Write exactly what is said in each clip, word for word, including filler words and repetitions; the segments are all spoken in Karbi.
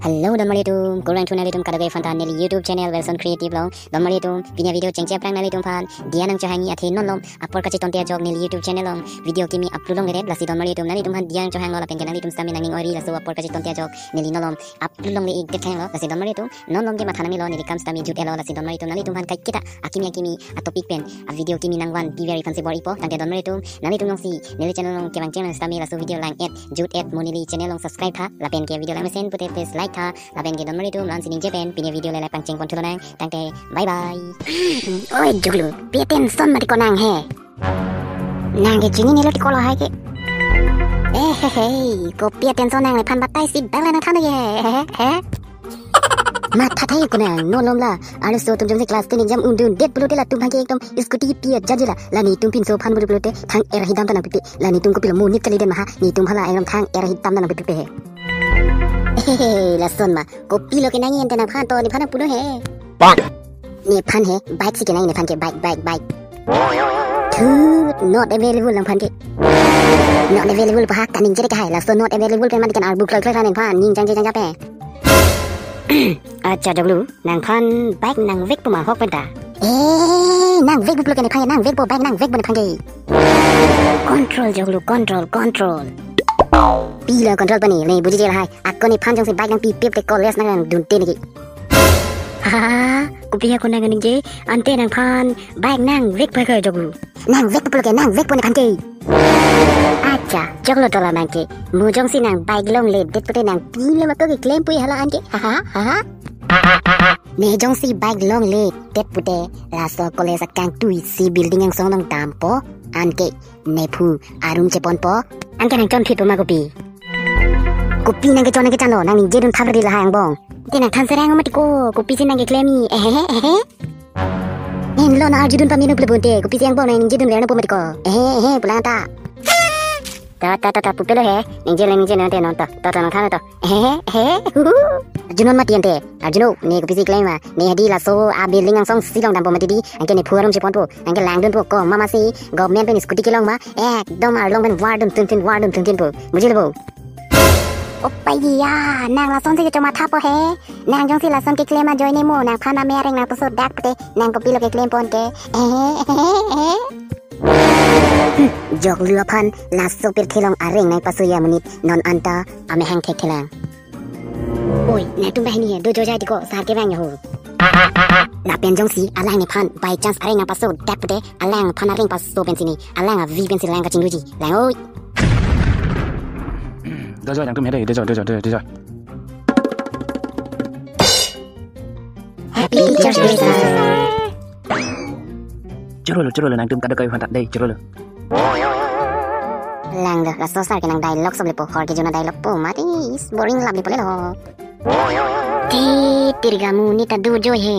Hello, donmarli atum, kurvangthu nanglitum kadokave aphanta neli YouTube channel Wilson Creative along. Donmarli atum, pini avideo chengche aphrang nanglitum aphan diya nangchohangji athe non malom apor kachetonte ajok neli YouTube channel along video kimi upload longledet, lasi donmarli atum nanglitum aphan diya nangchohanglo lapen ke nanglitum sitame nangning oiri laso apor kachetonte ajok neli non malom upload longle-ikdet thanglo, lasi donmarli atum non malom ke matha nangnelo, neli kam sitame jut-etlo, lasi donmarli atum nanglitum aphan kaiketa akimi akimi atopic pen avideo kimi nangvanpi ver-i aphansi bor-ipo. Tangte donmarli atum, nanglitum jongsi neli channel along kevang cheng nang sitame laso video lang-et jut-et mo neli channel along subscribe tha, lapen ke video langmesen pute please like tha, lapen ke donmarli atum la-ansi ningje pen pini avideo le la-an pangcheng ponthulonang. Tangte bye bye. Oi joglu, pi attention mati ko nang he. Nang ke chininelo ti ko lahai ke. Eh he he, kopi attention nangliphan batai si bang la nangthan ke he he he. Matha thai ko nang, non malom la arloso atum jongsi class ten exam undundet pulote latum aphan ke ekdom scooty pi ajat jila, la netum pinso aphan buru pulote thang-er ahidam ta nangpipe, la netum kopilo monit kalidet ma ha, netum hala ekdom thang-er ahidam ta nangpipe he. He he he, lason ma, kopilo kenangji ante nangphan to, nephan nangpulo he. Nephan he, bike si kenangji nephan ke, bike, bike, bike. Thu, not available nangphan ke. Not available pa ha, kaningje ke hai, laso not available pen mati kan arbu kloi kloi nephan, ning jangje jangja pe. Acha joglu, nangphan bike nangvekpo ma ahok penta. Eh, nangvekpo pulo ke nephan ke, nangvekpo, bike nangvekpo nephan ke. Control joglu, control, control. Pilo control pani, le bujije lahai. Ako nephan jongsi bike nangpipip te college nangdunte niki. Ha ha ha, kopi ako nang ningje, ante nangphan bike nangvekpo ke joglu. Nangvekpo pulo ke, nangvekpo nephan ke. Acha, joglo tola nang ke. Mo jongsi nang bike longledet pute nangpilo ma ako ke klempo hala an ke. Ha ha ha ha. Ne jongsi bike longledet pute laso college akangtui si building angsong along dampo, anke nephu arum cheponpo. Anke nangchonphitpo ma kopi? Kopi nang kechon nang kechanlo, nang ningjedun thapri lahai angbong. Te nangthan serang mati ko, kopisi nang keklemji, ehe ehe. Henlo nang arjudun pame nangpo pulo bonte, kopisi angbong nang ningjedun ver nangpo mati ko. Ehe ehe, pulang ta. Ta ta ta ta, pupelo he, ningje le ningje nang te non ta, ta ta nangthan to. Ehe ehe, hu hu. Arjunon mati ante, arjuno, ne kopisi klem ma, ne hadi laso a building angsong si along dampo mati di, anke nephu arum cheponpo, anke langdunpo, ko mama si government pen scooty kelong ma, ekdom arlong pen vardun tuntun, vardun tuntunpo. Bujilo bo? Opai ya, nang lasonsi kecho mathapo he. Nang jongsi lason keklem ajoine mo, nangphan ame areng nangpasodak pute, nang kopilo keklempo ke. Eh, eh, eh, eh. Hmm, joglu aphan laso pirthe along areng nangpasoji amonit non anta amahang thekthelang. Oi, nangtum banghini he, do jojai tiko, sar kevang ya ho. Lapen jongsi alang nephan by chance areng nangpasodak pute, alangphan areng paso pensi ne, alang avi pensi lang kachingluji. Lang oi. Dojoi nangtum he dei, dojoi, dojoi, dojoi, dojoi. Happy Teacher's Day, sir. Chorolo, chorolo, nangtum kadokave aphan ta dei, chorolo. Lang do, laso sar ke nang dialogue sob lepo, hor kejun a-dialogue po, mati is boring lap lepo lelo. Ti, tirga amonit ta dojoi he.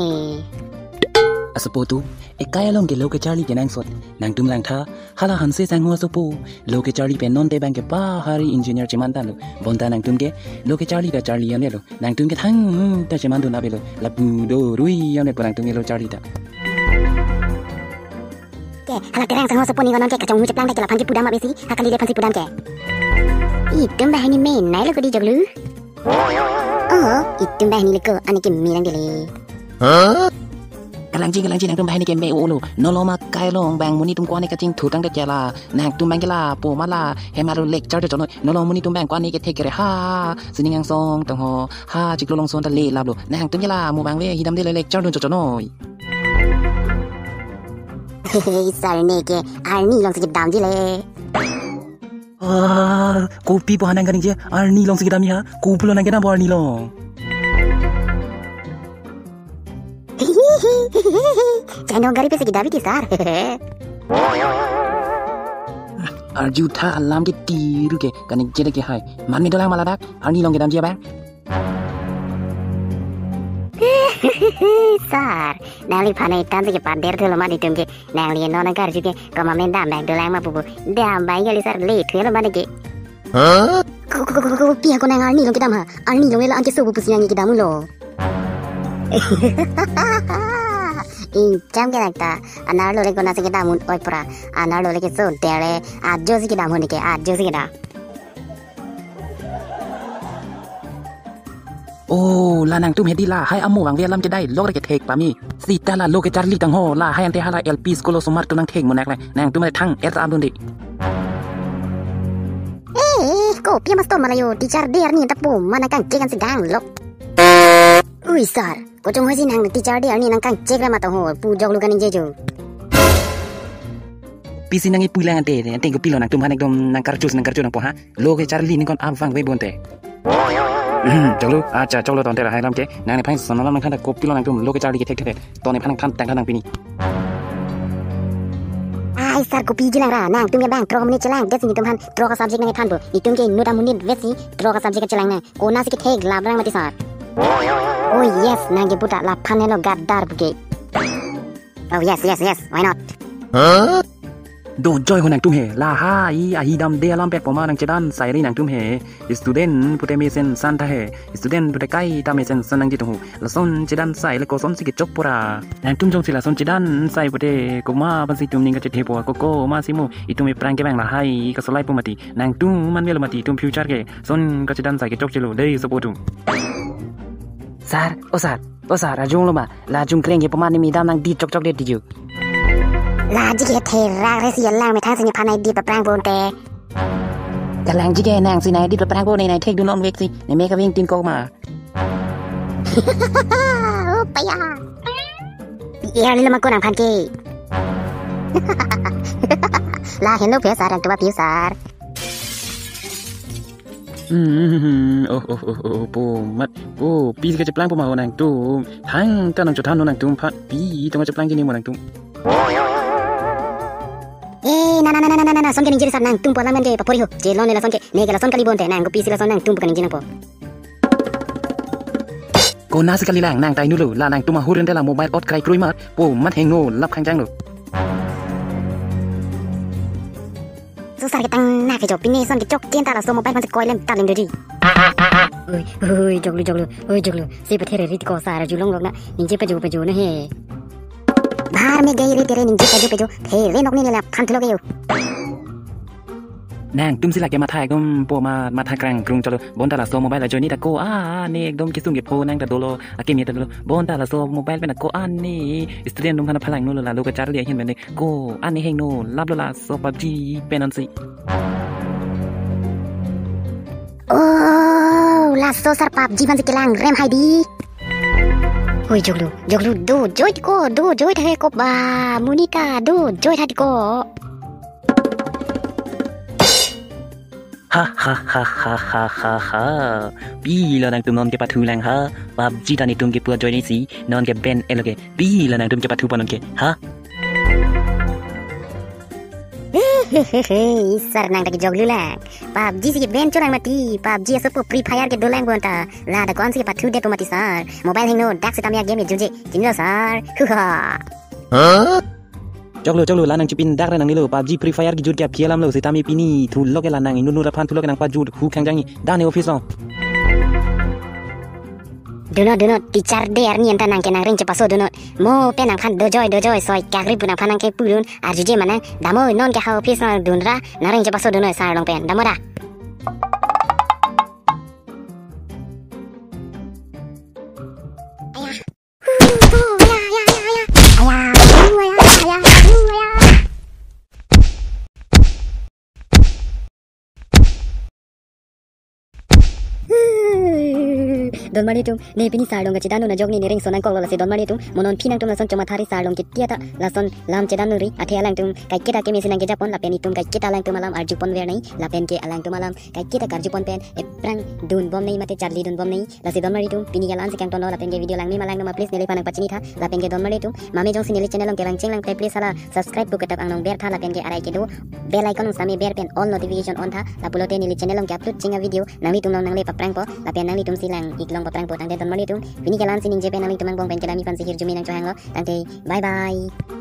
Asopo atum, ekai along ke lo kecharli kenangsot, nangtum langtha, hala Hanse Sangho asopo, lo kecharli pen non te bang ke pahari engineer cheman tanglo, bonta nangtum ke, lo kecharli ta charli yamlo, nangtum ke thangta chemandun avelo, lapu do rui yamle po nangtum ke lo charli ta. Ke, hala Terang Sangho asopo ning non ke kachonghu cheplang ta ke laphan kepudam ma besi, ha kali le aphansi pudam ke. Itum banghini menei lo kodi joglu. Oh, itum banghini le ko, ani ke menang dele. Kalangji, kalangji, nangtum banghini ke me-olo. Non malom akai along bang monit atum ko-an kachingthur tangdet ke la. Nangtum bang ke lapu ma la, hem arlo lecture chot chot noi. Non malom monit atum bang ko-an kethek kere ha. Sining angsong tong ho. Ha, chiklo longson ta le laplo. Nangtum ke la, mo bang le, hidam dele lecture dun chot chot noi. Hehe, sar ne ke, arni alongsi kedamji le. Ah, kopi po ha nang kaningje, arni alongsi kedamji ha, kopulo nang kedampo arni along. Chano gari pensi kedam ti sar. Arjutha alam ke tiru ke, kaningje ke hai. Man me dolang ma ladak, arni along kedamji abang. Sar, nangliphan nai tansi kepader thulo ma itum ke, nangli non nang karju ke, komat men dam bang dolang ma pupu, dam bang kali sar le thulo ma ke. Ko, ko, ko, ko, ko, pi ako nang arni along kedam ha, arni along ela anke so pusi nang kedam lo. Ingcham ke nang ta, anerlo le konatsi kedam un oi pura, anerlo le keso dere, ajo si kedam honi ke, ajo si kedam. Oh, la nangtum hedi lahai amo vangve alam kedai lok re kethek pame. Sita la lo kecharli tang ho, lahai ante hala L P school osomar atum nangthek munak le. Nangtum le thang er ta abdun de. Eh, kopi master malayo, teacher day arni ta pu, mana kangchek an si danglok. Ui sir, kochong hoisi nang teacher day arni nangkangchek ra mata ho, pu joklo kaningje jo. Pisi nangkipu lang ante, ante kopilo nangtum han ekdom nangkarjus nangkarjus nangpo ha. Lo kecharli ningkon abang ve bonte. Hmm, choklo, acha choklo tonte lahai alam ke. Nang nephan son alam nangthan kopilo nangtum lo kecharli kethek kethek. To nephan nangthan tang than nang pini. Ai sir, kopiji lang ra, nangtum ke bang throk minute chelang, det si netum han throk a-subject nangthan bo. Netum ke inut amonit vet si throk a-subject chelang nang. Konasi kethek lap lang mati sir. Oh yes, nang ke puta laphan helo gadar buke. Oh yes, yes, yes, why not? Dojoi ho nangtum he, lahai ahi damde alam pek poma nangchedan sai ri nangtum he. Student pute mesen san tha he, student pute kaita mesen san nangji tung ho. Lason chedan sai le kosonsi kechok pura. Nangtum jongsi lason chedan sai pute komat pensi itum ning kachethe po, ko komatsi mo itum ephrang kevang lahai kasolai po mati. Nangtum man velo mati itum future ke. Son kachedan sai kechokchelo dei sopo atum. Sir, oh sir, oh sir, arjulong ma. La jungkreng ke poma ne midam nangdi chokchok det tiju. Laji ke therak re si alang methang si nephan nangdi paphrang bonte. Kalangji ke nangsi nangdi paphrang bo ne nangthekdun non vek si. Ne me kaving tin kok ma. Oh paya. Pi er lilo mako nangphan ke. La henlo phe sir, nangtum api sir. Hmm, oh, oh, oh, oh, oh, po mat. Oh, pi kacheplang poma ho nangtum. Thang ta nangchothan ho nangtum phan. Pi tong kacheplang kini mo nangtum. Eh, na, na, na, son ke ningje sir, nangtum pu alam ke papori ho. Chelong ne lason ke, ne ke lason kali bonte, nang kopisi lason nangtum pu kaningje nangpo. Konasi kali lang, nang tai nulo, la nangtum ahur ente la mobile ot krai krui mat, po mat hengno lap khangjang lo. So sir ketang na kejo pine son kechok chen ta laso mobile man se koi lem ta lem dodi. Oi, oi, joklo, joklo, oi, joklo. Se pathere rit ko sir arjulong lok na, ningje pajo pajo na he. Bhar me gai re tere ningje pajo pajo, there nok ne laphan thulo ke yo. Nangtum si lake matha ekdom po ma, matha krang krung cholo. Bonta laso mobile ajoine ta ko-an ne ekdom kesung kepho nang ta dolo, akeme ta dolo. Bonta laso mobile pen ko-an ne student atum aphan phalang nulo, la lo kacharli ahin pen ko-an ne hengno laplo laso PUBG pen ansi. Oh, laso sir PUBG aphan si kelang rem hai di. Oi, joklo, joklo, dojoi ko, dojoi tha he ko ba, monit ta dojoi tha ko. Ha, ha, ha. Pilo nangtum non kepathu lang ha. PUBG ta netum kepu ajoine si, non ke ban etlo ke. Pilo nangtum kepathu pon non ke, ha? Hehehe, sir nang ta kejoklo lang. PUBG si ke ban cholang mati, PUBG asopo Free Fire ke dolang bonta. La da konsi kepathu det po mati sir. Mobile hengno dak sitame a-game e junje. Chinilo sir. Huha. Joklo, joklo, la nang chipin dak re nangnelo, PUBG Free Fire kejut ke aphi alam lo, sitame pini thulok ke la nang inut inut aphan thulok ke nangpajut hu khangjang ni, dan e office lo. Dunot, dunot, teacher day arni anta nang ke nangreng chepaso dunot. Mo pen nangphan dojoi, dojoi, soi kakri pu nangphan nang kepudun, arjuje ma nang, damo non ke ha office nangdun ra, nangreng chepaso dunot, sir along pen, damo da. Aya. Hu, hu, aya, aya, aya, aya. Aya, hu, aya, aya, hu, aya. Hu. Donmar atum, ne pini sir along kachedan un ajok ne, ne reng so nangkoklo lasi donmar atum, mo non phi nangtum lason chomathari sir along ketia ta, lason lam chedan un ri, athe alangtum kaiketa kemesen nangkejapon lapen itum kaiketa alangtum alam arjupon ver nai, lapen ke alangtum alam kaiketa karjupon pen, ephrang dunbom nai mate charli dunbom nai, lasi donmar atum, pini ke la-an si kangtonlo lapen ke video langme ma langno ma please neliphan nangpachinitha, lapen ke donmar atum, mame jongsi neli channel along kevang chenglang te please hala subscribe pu ketok angnong bertha lapen ke arai kedo bell icon sitame ber pen all notification on tha, lapulote neli channel along ke-upload cheng a-video nanglitum along nangle paphrangpo, lapen nanglitum si lang-ik along paphrangpo tangte donmar atum, pini ke la-an si ningje pen nanglitum angbong pen kedam-i aphan si hirjume nangchohanglo, tangte bye bye.